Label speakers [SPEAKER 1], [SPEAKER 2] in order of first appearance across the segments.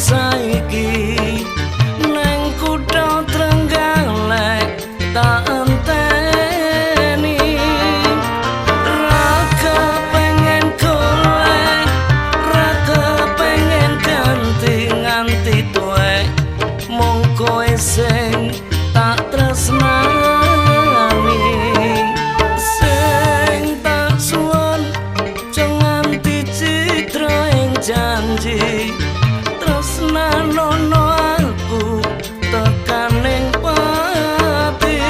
[SPEAKER 1] Saiki neng kutha Trenggalek tak enteni, ra kepengen golek, ra kepengen ganti nganti tuwek, mung kowe sing tak tresnani. Sing tak suwun aja nganti citra ing janji, tresnanono aku tekaning pati.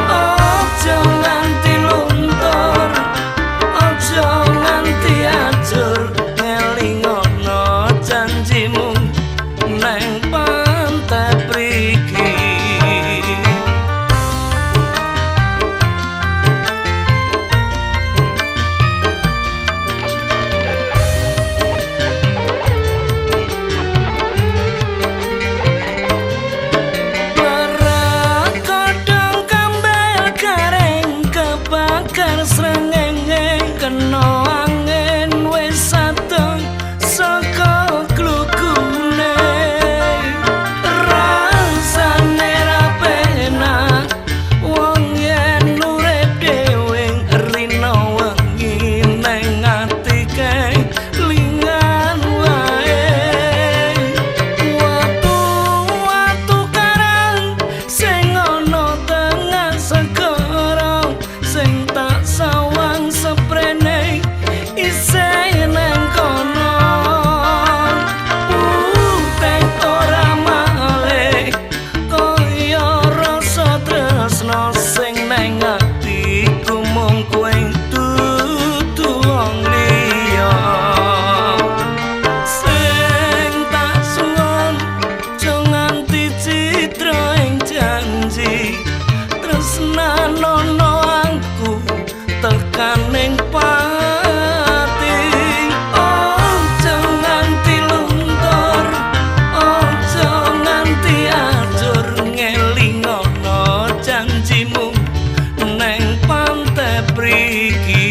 [SPEAKER 1] Aja nganti luntur, aja nganti ajur, ngelingono janjimu neng pantai priki. Kebakar srengenge kena angin wis adoh saka klukune. Rasane ra penak wong yen urip dhewe, rina wengi neng ati kelingan wae. Watu-watu karang sing ana tengah segara, sing tak sawang seprene isih nang kono. Putih ora malih kaya rasa tresno sing neng atiku, mung kowe dudu wong liya. Sing tak suwun aja nganti citra ing janji, tresnanono aku tekaning pati. Aja nganti luntur, aja nganti ajur, ngelingono janjimu neng pantai priki.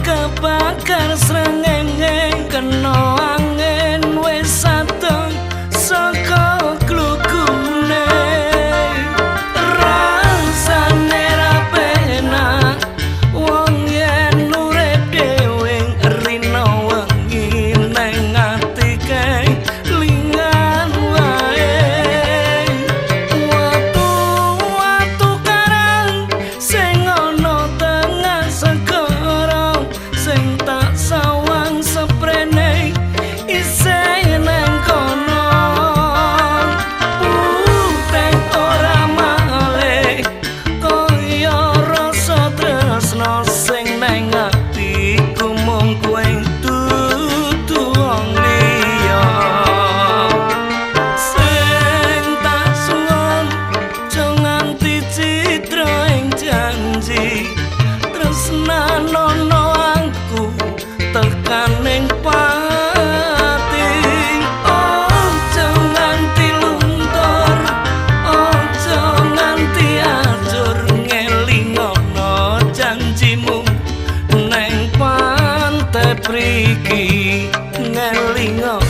[SPEAKER 1] Kebakar srengenge kena angin wis adoh saka klukune. Rasane ra penak wong yen urip dhewe, rina wengi neng ati kelingan wae. Watu-watu karang sing ana tengah segara, sing tak sawang seprene isih nang kono. Putih ora malih kaya rasa tresno sing neng atiku, mung kowe dudu wong liya. Sing tak suwun aja nganti citra ing janji, tresnanono aku tekaning pati. Aja nganti luntur, aja nganti ajur, ngelingono janjimu neng pantai priki. Ngelingono